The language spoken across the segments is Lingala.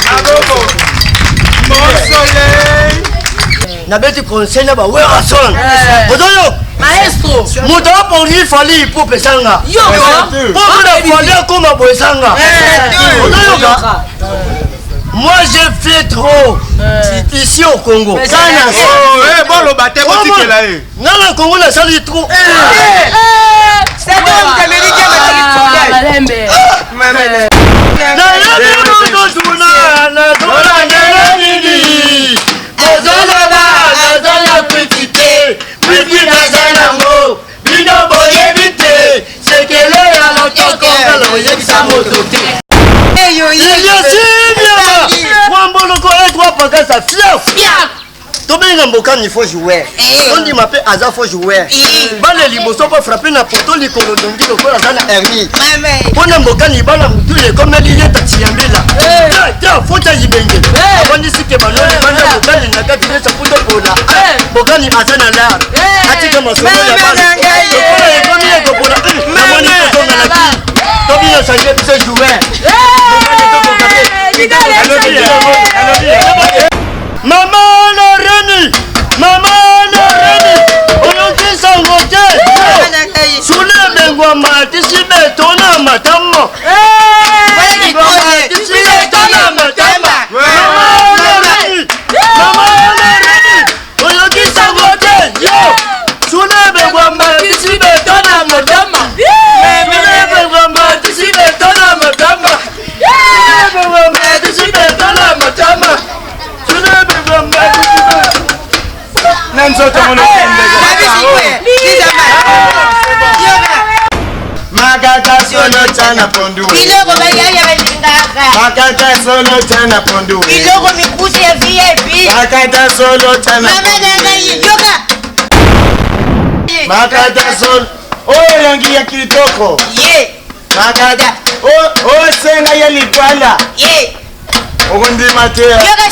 Maboko. Mon soleil. Nabeti conseil na ba Werrason. Ozoyoka? Maestro. Moto apongi Fally Ipupa esanga. Yoka. Po mona Fally akoma boye esanga. Ozoyoka? Moi, j'ai fait trop ici au Congo. Kana oh, eh, boloba te, botikela ye. Nga na Congo nasali trop. Malembe. Nayebi mototuna nazolandela nini, bozoloba naza na kwiti te, kwiti naza nango bino boyebi te, sekele ya lotoko ngala oyebisa moto te. Iliasimiama mwamboloko etwa pakasa fiaf tobenga Mbokani faux joueur, tondima mpe aza faux joueur. Bana liboso mpo frappe na poto likolo dongi lokola aza na hernie mpona Mbokani, bana mutu ekomeli ye taxi ya mbila te fota yibenge avandisi ke banoni bana Mbokani na kati nesa puto pola. Mbokani aza na lar, atika masolo ya bana lokola ekomi ekopola. Namoni tozonga na ki tobino change biso joueur Mbokani tokoka te. Mama Loreni, mama Loreni, oyoki sango te? Sule ebengwama tisi beto na matama, tisi beto na matama. Mama Loreni, mama Loreni, oyoki sango te? Yo sule ebengwama tisi beto na matama, sule ebengwama tisi beto na matama, sule ebengwama tisi beto na matama, sule ebengwama tisi beto Na nzoto mono. Makata solo tana pondu. Biloko bayaya balingaka. Makata solo tana pondu. Biloko mikusi ya VIP. Makata solo tana. Mama na ngai, yoka. Makata solo. Oyo elongi ya kitoko. Ye. Makata. Osenga ya likwala. Ye. Okondima te. Yoka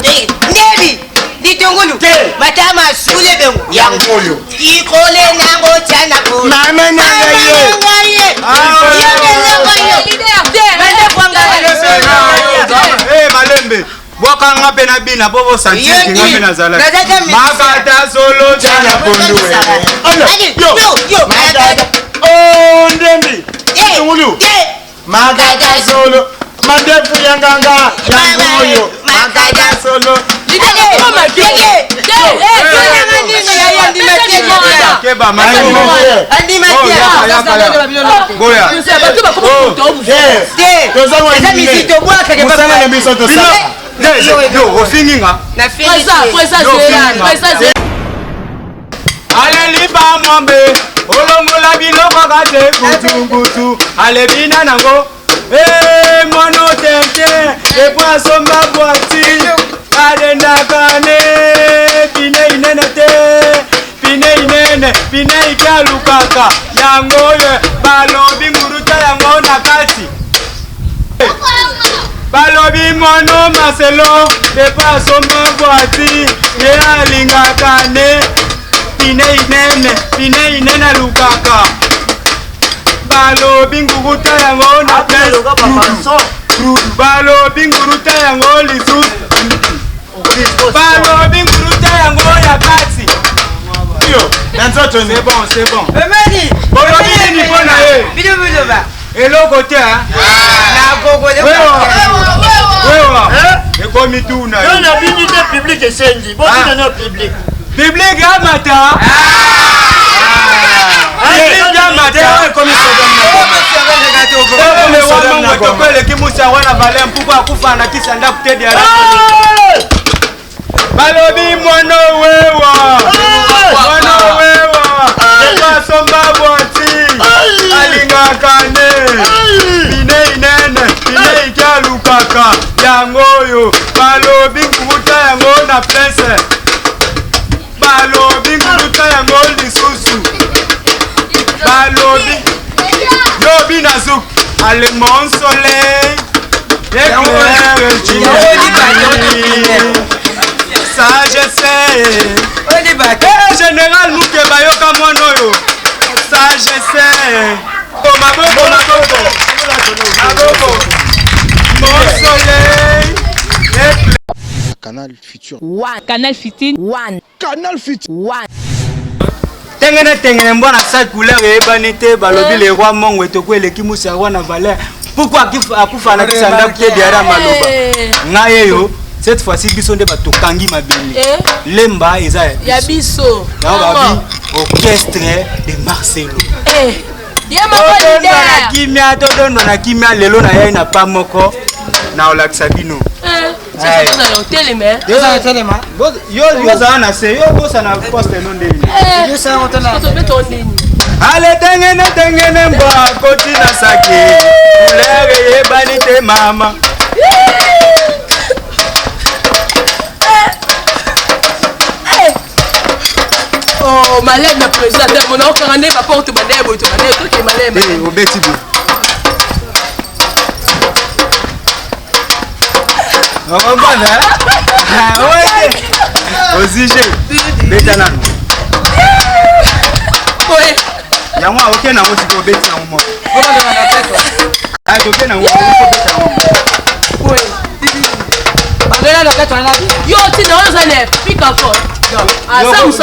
ndebi litungulu. Te. Matama sule bengo. Yango oyo. Ikole nango tana po. Mama na ngai ye. Mama na ngai ye. Yoka eloko yo. Eh, malembe, bwakanga mpe na bina mpo bosantikinga mpe nazalaki. Makata solo tana pondu. Yo. Oh, ndembi litungulu, makata solo, mandefu ya nganga, yango oyo makata solo. Keba. Boya. Mosala na biso tosala. Yo ofingi nga. Alelipa mwambe olongola biloko kate kutukutu alebina nango. Eh, mwana tete epo asomba voiture alendaka ne pine inene te, pine inene, pine ike alukaka yango oyo. Balobi nguruta yango na kati. Balobi mwana Marcelo epo asomba voiture ye alingaka ne pine inene, pine inene alukaka. Balobi nguruta yango na place. Balobi nguruta yango lisusu. Balobi nguruta yango ya kati. Na nzoto. C'est bon, c'est bon. Bolobi nini mpo na ye? Eloko te. Wewa ekomi tuna. Yo na bini te, public esengi botina na public. Public amata, public amata. Lewa toko eleki musa wana vale mpuku akufa na kisa ndako te diara. Balobi mwana wewa, mwana wewa ekasomba voiture alingaka ne pine inene, pine ike alukaka yango oyo. Balobi nguruta yango na place. Balobi nguruta yango lisusu. Balobi yobi na zouk ale mon soleil éclaire, ça je sais. Eh, général Mukeba, yoka mwana oyo, ça je sais. Oh, maboko, maboko, maboko. Mon soleil. Canal Futur. One. Canal Futur. One. Canal Futur. One. Tengene tengene mbwa na sale couleur eyebani te balobi le roi mongo etoko eleki musi ya roi na valeur pourquoi akufa na kisa ndako te diara maloba ngai eyo cette fois-ci biso nde bato tokangi mabele eh? lemba eza ya biso yango babi orchestre de marcelo eh. todondwa na kimia todondwa na kimia lelo nayai na pa moko na olakisa bino eh, yo ozala na se yo obosana poste no ndeni ale tengene tengene mbwa akoti na saki couleur eyebani te mama Oh, maleme na président ata mona okanga nde baporte banda ya boye tobanda toke maleme eh, obeti boye okombana ozige beta nano yango oke nango sikoyo obeti yango moko toke nango obeta yango yo ntina oyo oza na pika fort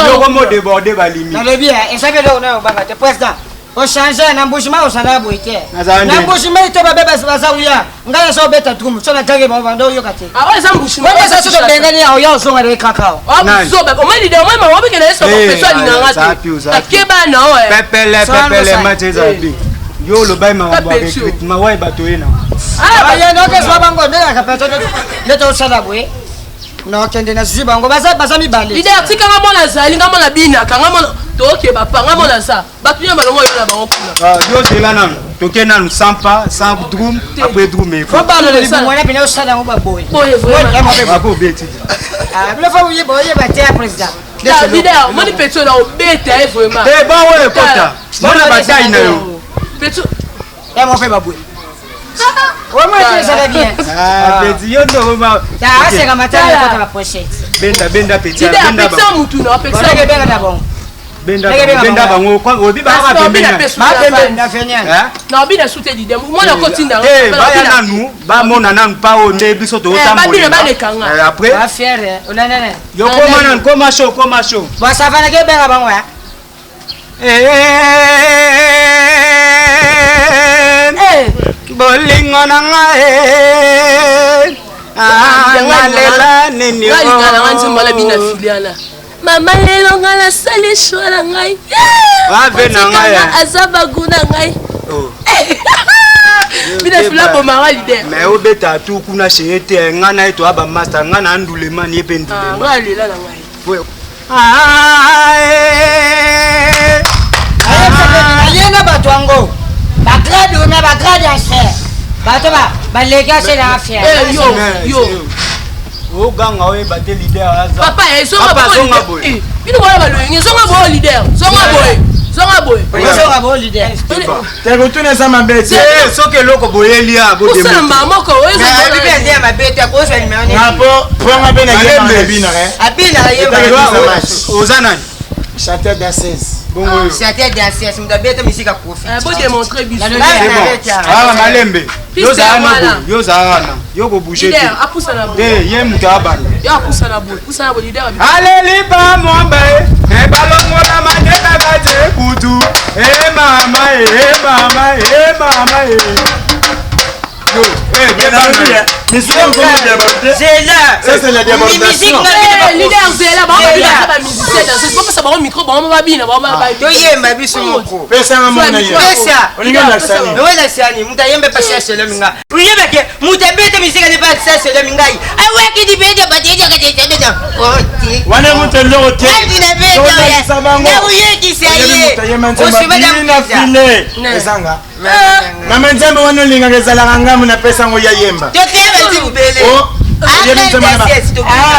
yoko mo déborde balimi nalobi eza mpe eloko nayo obanga te président ochange na mbujima ozala boye te na mbujima to babe baza uya ngai naza obeta drum so natangi bango banda oyoka te eza mbujima eza so tobengani oya ozonga naye kaka akeba na oyo pepele pepele match eza bi yo olobaki makambo ya recrutement waye bato ye na nokezwa bango nde tosala boye nokende nazwi bango baza mibale lider tikanga mwana azali nga mwana binaka nga mwana tokeba pa nga mwana aza bato nyonso balongo yo na bango kuna ah, yo zela nanu toke nanu sans pas sans drum après drum efobalolimwana pene osala yango baboye obeti biloko oyeba te ya président leader omoni petio na obeta ye vraiment te bon oyo ekota mona bataille na yo petio ya mo mpe baboye ezala bien ah, petit yo ndo vraiment aseka matala ekota ba pochette benda benda petit benda ba mutu na pekisa benga na bongo benda benda bango obi ba pembeni ba pembeni na fenya na obi na sute dide mwana ko tinda eh baya nanu ba mona nanu pa o nde biso to tambola ba bina ba lekanga eh, après ba fier onanene yo koma nanu koma show koma show ba savana ke benga bango ya Eh, bolingo na ngai nalela nini nalingana nzembo ala bina filiala mama lelo ngai nasali shwa na ngai ave na ngai aza bagu na ngai oh. bina fila bomaka lider mais obeta tu kuna chez te ngai na ye toya bamaster ngai na ndulemani ye mpe ndulema ngai alela na ngai aye na bato yango bagrade oyo na bagrade ya cher bato baleki ase na fier oganga oyeba te leader aza papa ezonga boye bino boya baloyenge zonga boye leader zonga boye zonga boye zonga boye leader te kotuna eza mabe te soki eloko boyeli ya bosala mbala moko oyebi ya mabe te akozwa nimero ponga mpe nayebinaka oza nani chanteur danseuse bongo chanteur danseuse moto abeta misika kofi bodemontre biso awa malembe yo ozala na boye yo ozala wana yo kobouge te te ye moto abanda alelipa mwamba e balongola mateka kate kutu e mama e mama e mama e toyemba biso moko pesani moto ayembe pasi ya solomi nga oyebake moto abeta misika ne pasi ya solomi ngai awakidi bedabadedakadedadeda wana moto eloko te nakuyekisa ye osubadafile ezanga mama nzambe wana olingaka ezalaka ngambo napesa yango ya yemba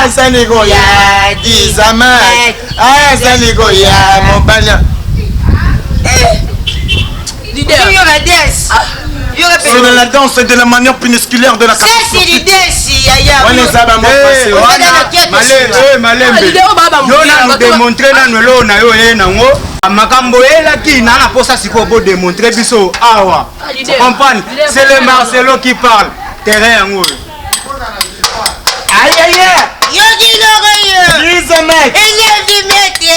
azaliko ya dizama azaliko ya mobali C'est de la danse de la manière pénisculaire de la malembe yo nanu démontre nanu eloko na yo oye nango makambo oyelaki na na posa sikoyo bodemontre biso awa comprendre c'est le marcelo qui parle terrain yango oyo ayeye. Yoki loko yo. 10 mètres. Elevi mètre.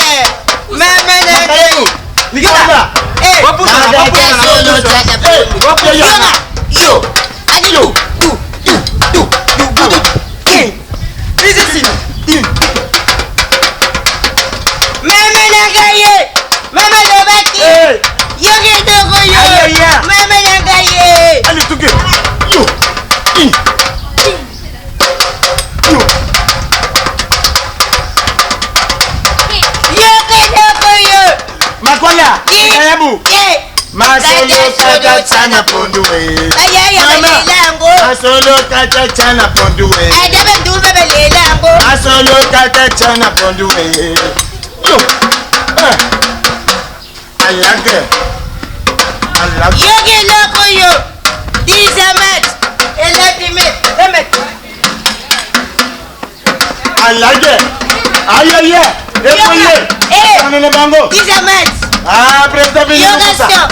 Mama na ngai. Likanda. Eh. Bapusana, bapusana, bapusana. Yoka. Yo. Ali du. Du. Du. Du. Du. Du. Du. Bizisi. Mama na ngai ye. Mama lobaki. Eh. Yoki loko yo. Aïe, aïe. Mama na ngai ye. Allez, tuke. Yo. I. Yo. Yoki loko yo. Makwala. Ki. Kayabu. Eh. Masolo kata chana pondu eh. Bayaya Mama. balela yango. Masolo kata chana pondu eh. Ata bandumba balela yango. Masolo kata chana pondu eh. Yo. Eh. I like it. I like it. Yoki loko yo. 10 mètres. Elevi mètres. 20 mètres. I like it. Aïe aïe. Ekoye. Eh. Kanene bango. 10 mètres. Ah, président Bini Yoka Mukusa. stop.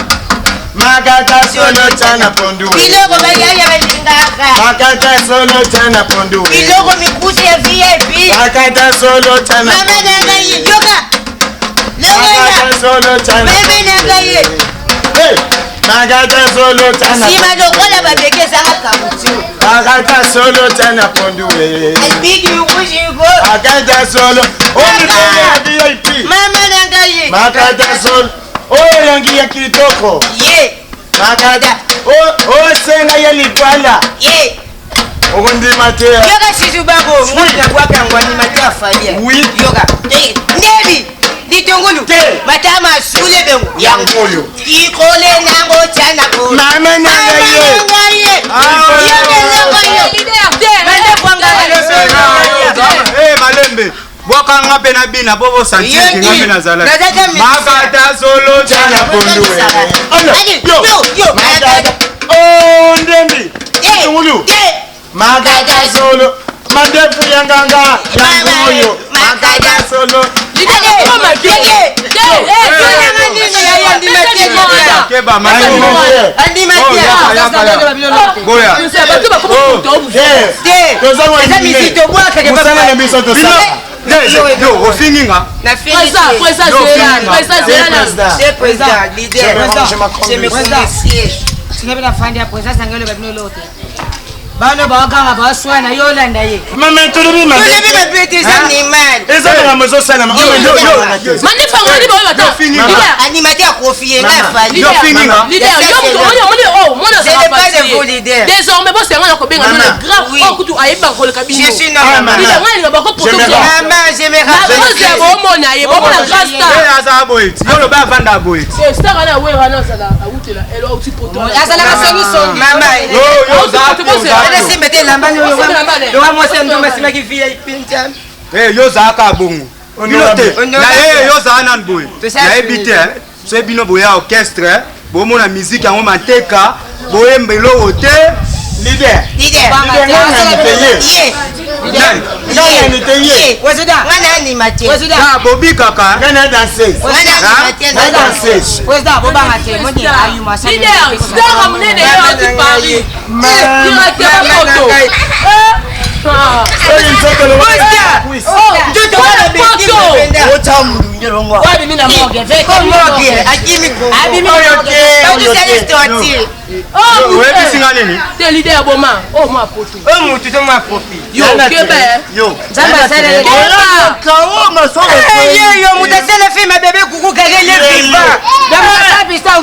Makata solo chana pondu eh. Biloko bayaya balingaka. Makata solo chana pondu eh. Biloko mikusi ya VIP. Makata solo chana Mama na ngai ye. Yoka. Lokola. Makata solo chana Mama na ngai ye. Hey! Makata solo chana Nsima lokola babeke ezanga kabutu. Makata solo chana pondu eh. Albiki mikusi ko. Makata solo Omibele ya VIP Mama na ngai ye. Makata solo Oyo yangi ya kitoko Ye. Makata Osenga ya likwala Ye. Okondima te Yoka shizu bango. Ngona bwaka yango animateur afalia. Oui. Yoka. Eh, Ndebi. Litungulu. Te. Matama sule bengo. Yango oyo Ikole nango chana ko. Mama na ngai ye Mama na ngai ye. Yoka eloko yo. Leader, te. Bande kwanga Eh, malembe bwakanga mpe na bina po bosantirke nga mpe nazalaki Nazalaka musicien. makata solo Chana pondu eh. Alo, Allez, yo. yo, yo. Makata Oh ndembi Eh, Litungulu eh. Makata solo Mandefu ya nganga Yango oyo Makata solo Leader, Allez, okoma maki. eh, Te, eh, Tolanga nini ya ya ndima te Pesa keba Ayo, malembe eh. Andima Oh, te. yaka, yaka, yaka. Boya. Bato bakoma Oh. kokuta obusu. Eh. Te. Toza Eza wandime. miziki tobwaka ke Mosala na biso bino tosala. yo ofingi nga Na fini. Président, président, Yo, zela, Fini. président, Eh, zela na. président. Monsieur président, leader. Je me range, je m'accroche. Je me Président. connais. Sinabe na fandi ya président sangelo babino lote. Bano bakanga baswana yo olanda ye. Mama tolobi mabe. Tolebi mabe te eza animal. Eza makambo ezosalama. Oyo Yo, yo, yo, yo. Mandefu yango ali baoyo bata. Yo, Fini. Leader, Animateur akofi ye nga Mama. afali. Yo, Fini nga. leader, yo moto omoni omoni oh mona Ce n'est pas de vos leaders. Désormais bosi yango nakobenga Mama. no grave Oui. oyo kutu ayebaka koleka bino. Je suis Ah, normal. mama. Leader, ngai nalinga bako Je me poto. rends. Maman, je me Na rose ya rappelle. bomona ye, bomona grand star. Eh, aza boye ti yo loba avanda boye ti Eh, star ana wera na azala awutela elo auti poto. Azalaka songi songi. Mama. yo yo oza Oh, te, oza Ana te. simba te elamba ni oyo. Elamba ne. Lowa mwasi ya ndumba asimaki VIP nzambe. Eh, yo ozalaka bongo bino te Honorable. na ye yo ozala nanu boye Tosala nayebi fini. te eh. soki bino boya orchestre eh, bomona miziki yango manteka boyemba eloko te Leader. Leader. Leader nga nani te ye. Ye. nani Nga nani te ye. Président. Nga na animateur. Président. na bobi kaka Nga na danseuse. Nga na animateur. Nga danseuse. Président bobanga te moni ayuma Leader, star monene yo auti Paris. Directeur Mama na poto. ngai. Eh, ah. Oyo nzoto lokola Président. cuisse. Nzoto wana beti Poto. mpenza. Ota mulunge longwa. Abimi na morgue, vete. Komoki, akimi kongo. Abimi na Oyo morgue. te, oyo Batusali te. torture. Oh, oyebisi nga nini Te leader ya boma, oh mwa poto. Oyo mutu to mwa profi. Yo, Nana keba. te. eh. Yo. Nzambe asalele. Keba. Kao masolo. Eh, ye yo mutu asala film ya bebe kuku kake le vivant. Yango bisa.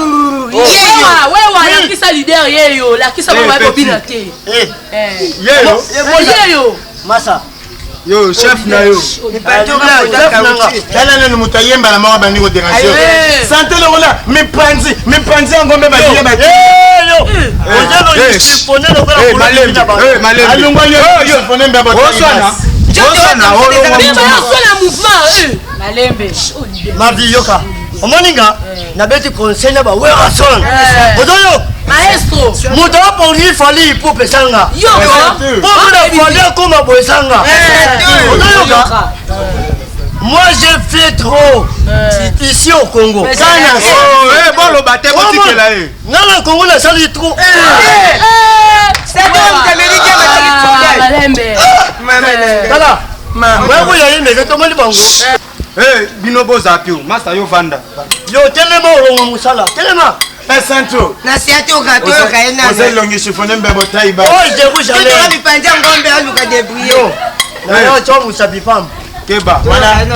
Wewa, wewa, lakisa leader yeyo, lakisa Eh, mama petit. bobina te. Eh, Eh. yeyo Yeyo. masa. yo chef na yo Chef nanga. Tala nanu moto ayemba na moko bandi koderange Eh. sante lokola mipanzi mipanzi yango mpe balie ba Eh, yo. Ozelo Eh. chiffonné lokola Eh, kolo malembe na bango. eh, malembe alongwa yo Eh, yo chiffonné mpe oswana oswana olongwa Bima motu yo sala mouvement, eh. Malembe. Mavi yoka. Omoni nga nabeti conseil na ba Werrason. Ozoyo Maestro. moto apongi fali po pesanga. Yo, Po mpona fali akoma boye esanga. Ozoyoka Moi j'ai fait trop ici au Congo. kana Oh, eh, boloba te botikela ye Nga na Congo nasali trop. Malembe. Tala. Wewe ya yimbe tomoni bango. Eh, bino boza pio masa yo vanda. Yo telema olongo musala. Telema. Esanto. Na siatoka toyoka ye nani. Oza elongi chiffonne mbebo taiba. Oh Jérusalem. Mipanzi ya ngombe aluka débrouiller. Na yo cho musapi pam. Keba.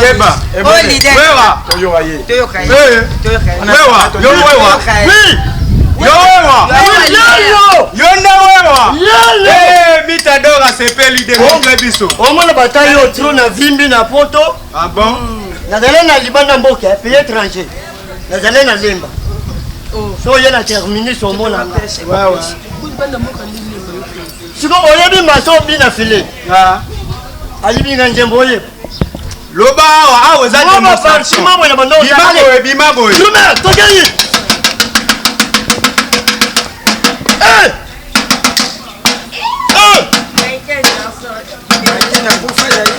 Keba. Oh leader. Wewa. Toyoka ye. Toyoka ye. Eh. Toyoka ye. Wewa. Yo wewa. Oui. Yo wewa. Yo. Yo nde wewa. Yelo. Eh, Mitador asepeli de montre biso. Omona bataille oyo tro na vimbi na poto. Ah bon? Nazali na libanda mboka, pays étranger. Nazali na Lemba. So oye na terminus omona nga. Ouais ouais. Siko oyebi maso obina file. Ah. Ayibi nga nzembo oyeba. Loba awa awa eza Mwa démonstration. baparti mwa boye na bando Bima boye, bima boye. Drummer, tokei. Eh! Eh!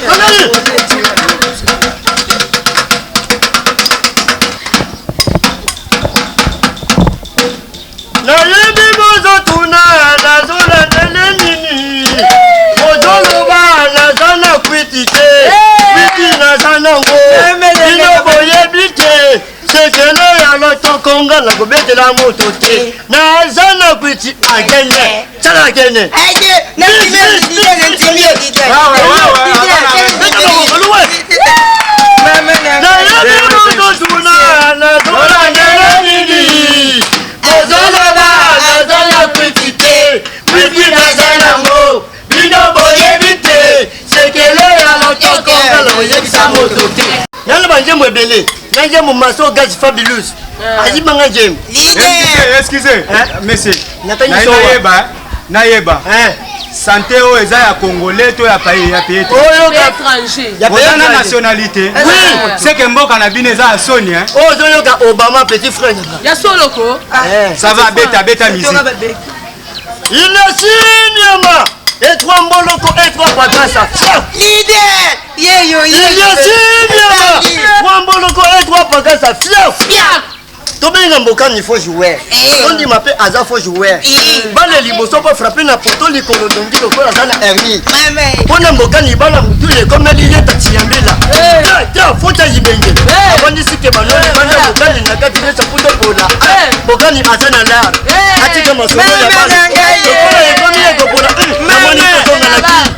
Tokei. Nayebi bozotuna nazolandele nini bozoloba naza na kwiti te kwiti naza nango bino boyebi te sekele ya lotokonga nakobetela moto te naza na kwiti akende tala akende nayebi bozotuna nazolandele nini bozoloba naza na kwiti te kwiti naza nango bino boyebi te sekele ya lotoko ngala oyebisa moto te nana banzembo ebele na nzembo maso gaz fabulous ayibanga nzembo Excusez, excusez. Monsieur. Nathan Na- Isowa. Nayeba, nayeba. Hein? Santé oyo eza ya congolais to ya pays ya pays te. oyo Étranger. Ya Boza na pays nationalité. Oui. C'est que mboka na bino eza ya soni hein. oyo ozoyoka obama petit frère nanga Ya soloko. Ça va beta beta musique. ilesinyama etwa mboloko etwa pakasa Leader. Yeyo yeyo. ilesinyama twa mboloko etwa pakasa fiaf tobenga mbokani faux joueur tondima mpe aza faux joueur bale liboso mpo frappe na poto likolo dongi lokola aza na hernie mpo na mbokani bana motu ekomeli ye tatiyambela te fota yibenge abandisi ke baloli bana mbokani na kati nesa puto pola mbokani aza na lar atika masolo ya bana lokola ekomi ekopola namoni kozonga na ki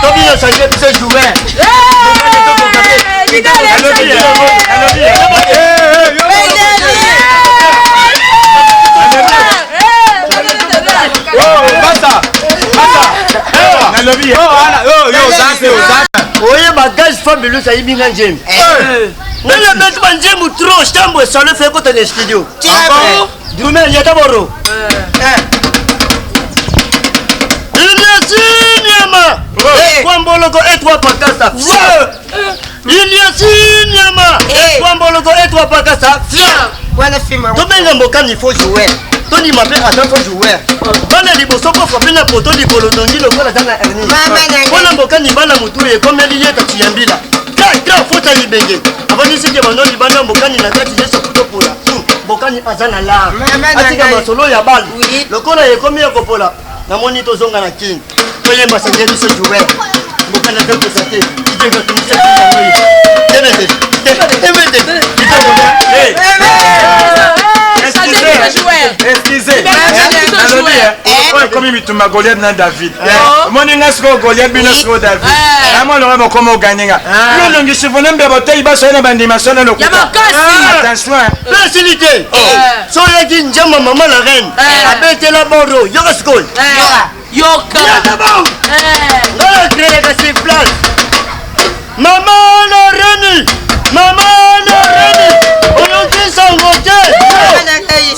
tobino sange biso joueur mbokani tokoka te Oh, basa. Basa. Nalobi. Oh, ana, oh, yo za yo za. oyeba gaz fabulous ayibi nga nzembo nani abeti banzembo trop chambre salon fe kota na studio drumer yata boro iliasinyama kwamboloko etwa pakasa iliasinyama kwamboloko etwa pakasa tobenga mbokani faux joueur tondima mpe aza faux joueur bana liboso mpo frappe na poto likolo dongi lokola aza na hernie mpo na mbokani bana motu ekomeli ye tatiyambila tra fota libenge avandisi ke bando libanda mbokani na kati yesu kutopola mbokani aza na lar atika masolo ya bale lokola ekomi ya kopola namoni tozonga na kini toyemba sange biso joueur mbokani aza kosa te ijenga tumisa temete temete Excusez. Nalobi oyo ekomi bitumba Goliath na David. Omoni nga sikoyo Goliath bino sikoyo David. Namoni longa bokoma oganye nga. Yo olongi chifone mbe boteyi baso na bandima so na lokuta. Attention. Pesili te. So oyaki njamba mama la reine. Abetela boro yoka sikoyo. Yoka. Yoka bon. Nga na créaka sur place. Mama la reine. Mama la reine. Oyoki sango te.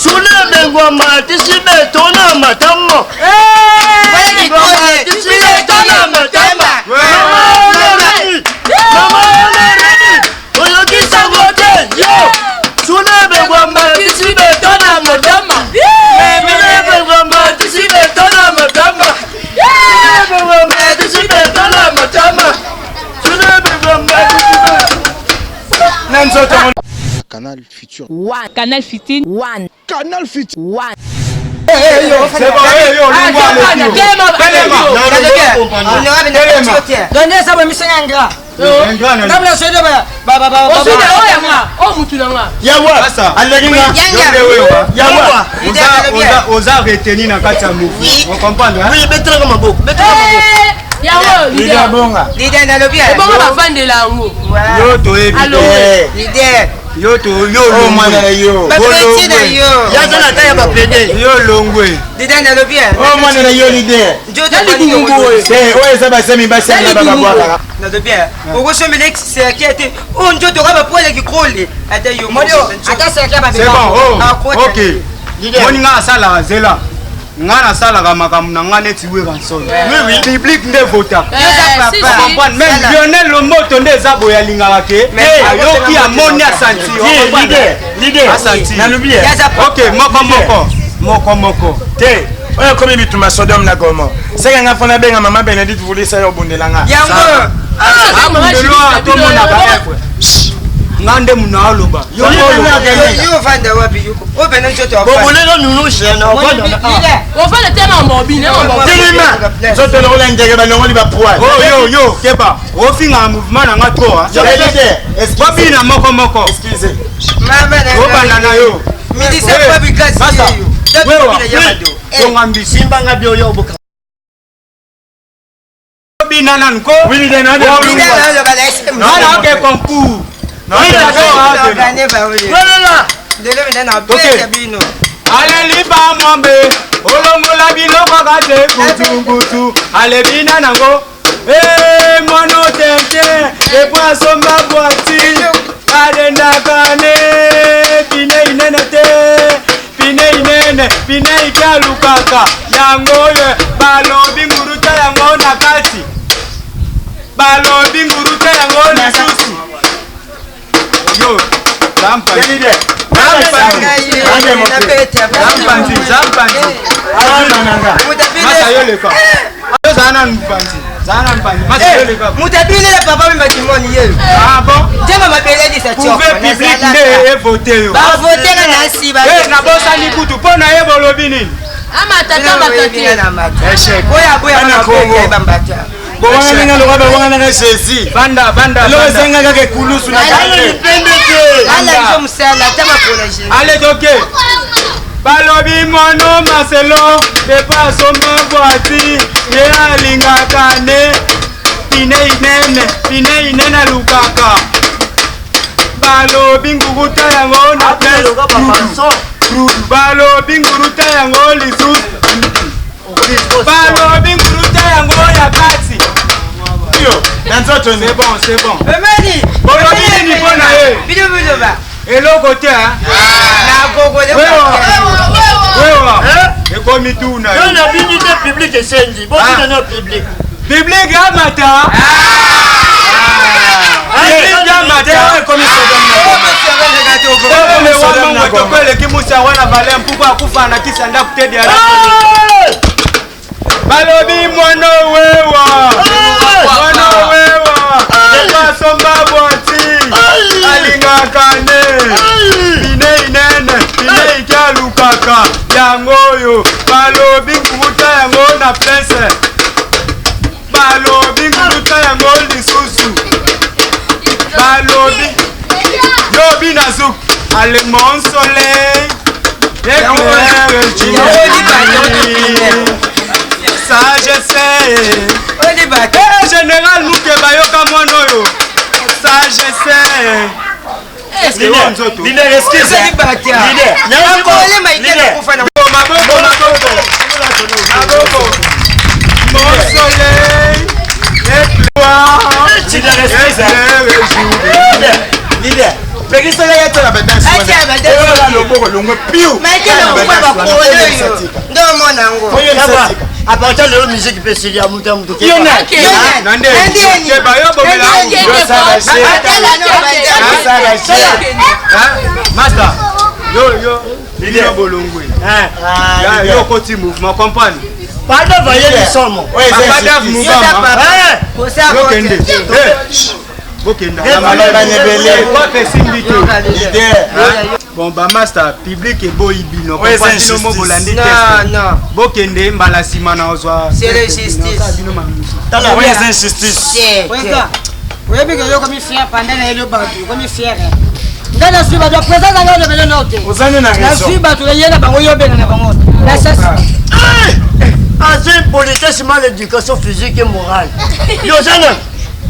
Sule ebengwama tisi beto na matama. Tisi beto na matama. Mama la reine. Mama la reine. Oyoki sango te. Yo. Sule ebengwama tisi beto na matama. Sule ebengwama tisi beto na matama. Sule ebengwama tisi beto na matama. Sule ebengwama tisi beto. Na nzoto Canal Futur. One. Canal 15. One. Canal Futur. One. C'est bon, hey, yo, lingua, Telema. Telema. Donde eza bomiso ya ngra. Nabla soda ba ba ba ba. Osida oyo yanga, oyo mutu na nga. Yawa, aleki nga. Yawa. Yawa. Oza oza retenu na kati ya mouvement. On comprend hein? Oui, betelaka maboko. Betelaka maboko. Yango leader bonga. Leader nalobi. Ebongo bavandela yango. Yo toyebi. Leader. Yo to yo oh mwana na yo. Bapeti na yo. Yaza na taya ba plaider. Yo longwe. Leader nalobi. Oh mwana na yo leader. Te oyo eza basemi basemi bababwakaka. Nalobi. Okosomela serke te. Oh njoto ka ba poele kikole. Ata yo. Ata serke ba C'est bon. Oh. OK. Moni nga asalaka zela. Nga nasalaka makambo na nga neti Werrason. Public nde votaka. Comprendre même Lionel Lomboto nde eza boye alingaka ke ayoki amoni asanti. Leader, asanti. Nalobi. OK, moko moko. Moko moko. Te. Oyo ekomi bituma Sodome na Gomore. Seke nga fona benga mama Benedicte vulisa yo obundela nga. Yango. Abundelwa tomona ba nga nde muna aloba. Yo ovanda wapi yo? Oyo nzoto ya Bobolela nunushe na ovanda na. Ovanda te mambo bine mambo. Telema. Nzoto lokola ndeke balongoli ba poils. Oh yo yo keba. Ofinga mouvement na nga trop hein. Bobina moko moko. Excusez. Mama na. Obanda na yo. Midisa kwa bikasi yo. Wewa. Tonga mbisi. Simbanga bio yo boka. Bina nanu ko. Oui, leader, non, non. Nana ke concours. Aleliba mwambe olongola biloko kate kutukutu alebina nango Eh, mwana tete epo asomba bwati alendaka ne pine inene te pine inene pine ike alukaka yango oyo balobi nguruta yango na kati balobi nguruta yango lisusu yo zampanzi zampanzi masa yo leka ozala nanu mpanzi zala nanu mpanzi masa yo leka moto abinela papa mpe badimoni ye ah bon tema mabelelisa pouve public nde evote yo bavoteka na nsi nabosani kutu mpo na ye bolobi nini amatata matata échec oyo aboyabambata bowanganinga lokola bawanganaka jésus banda banda eloko ezenga kaka ekulusu na lipende te ala mosala ata makolo ale toke balobi mono maselo epo asomba bwati ye alingaka ne pine inene pine inene alukaka balobi nguruta yango na balobi nguruta yango lisusu balobi nguruta yango ya kati na nzoto c'est bon c'est bon emeli bolobi nini mpo na ye bilobiloba eloko te wewa ekomi tuna yo na bini te public esengi bobina na public public amata public amata toko eleki musa wana vale mpuku akufa na kisa ndako te diara balobi mwana wewa mwana wewa ekasomba bwati alingaka ne pine inene pine ike alukaka yango oyo balobi nguruta yango na place balobi nguruta yango lisusu balobi yobi na zouk ale mon soleil éclaire ça je sais eh général mukeba yoka mwana oyo ça je sais Leader, excuse. Leader. Maboko, maboko. Maboko. Mon soleil éclaire. Leader, excuse. Leader. Leader. pekisaka ye atiaka badanse loboko longwe piu nde omona yango à partir lelo musique mpe esili ya moto ya moto master yo yo yo bolongwe yo okoti mouvement comprendre pardon vaye lisomo yokende bokenda esimbi te bon bamaster public eboyi bino bino mo bolandi te bokende mbala nsima na ozwa C'est justice. bino mamusu Oyo eza injustice. Oyebi ke yo okomi fier panda na yelo bato okomi fier. Ngai nazwi bato ya présence na ngai olobele nao te. Ozali na raison. Nazwi bato naye na bango yo obenga na bango. Na sasi. Azwi impolitesse, mal éducation physique et morale. Yo oza nani?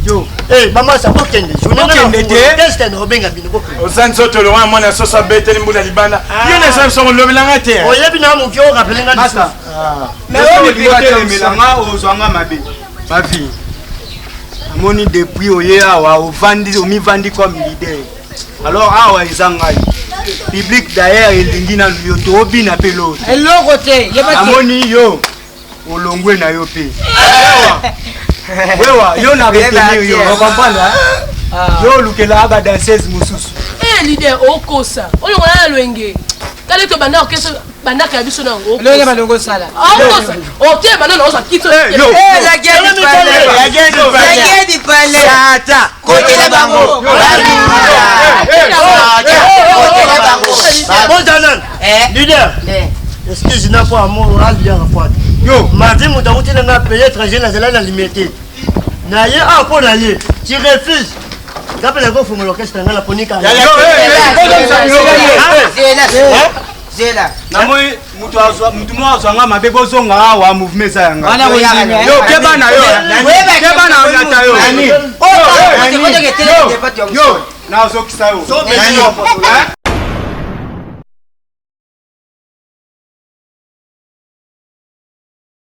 Yo. Eh, bamasa bokende. Bokende te. Teste na obenga bino bokende. Oza nzoto lokola mwana soso abeteli mbula libanda. Yo na eza biso kolobelanga te. Oyebi na moki oyo rappele nga lisusu. Mais oyo otelemela nga ozwa nga mabe. Ma fille. Namoni depuis oye awa ovandi omivandi comme leader. Alors awa eza ngai. Public d'ailleurs elingi nanu yo toobina mpe loo. Eloko te. Namoni yo olongwe na yo mpe. Wewa yo na retenir yo, ocomprendre? Yo olukelaka ba danseuse mosusu. Eh leader okosa. Olongola na lwenge. Tala to banda orchestre bandaka ya biso na yango. Lwenge balongo sala. Okosa. Ote banda na osa kito. Eh yo. Eh la guerre du palais. La guerre du palais. La guerre du palais. Tata. Kotela bango. Kotela bango. Bozana. Leader. Excuse na po amour aliya kwa. Yo. Mardi moto akuti na nga paye étranger nazala na limete. Na ye awa mpo na ye. Tu refuses. Nga mpe nakofungola orchestre na nga naponi kaka. Zela. Zela. Namoni mutu azwa mutu moko azwa nga mabe bozonga awa mouvement eza ya nga. Wana kondima. Yo keba na yo. Keba na yo ata yo. Yo nazokisa yo.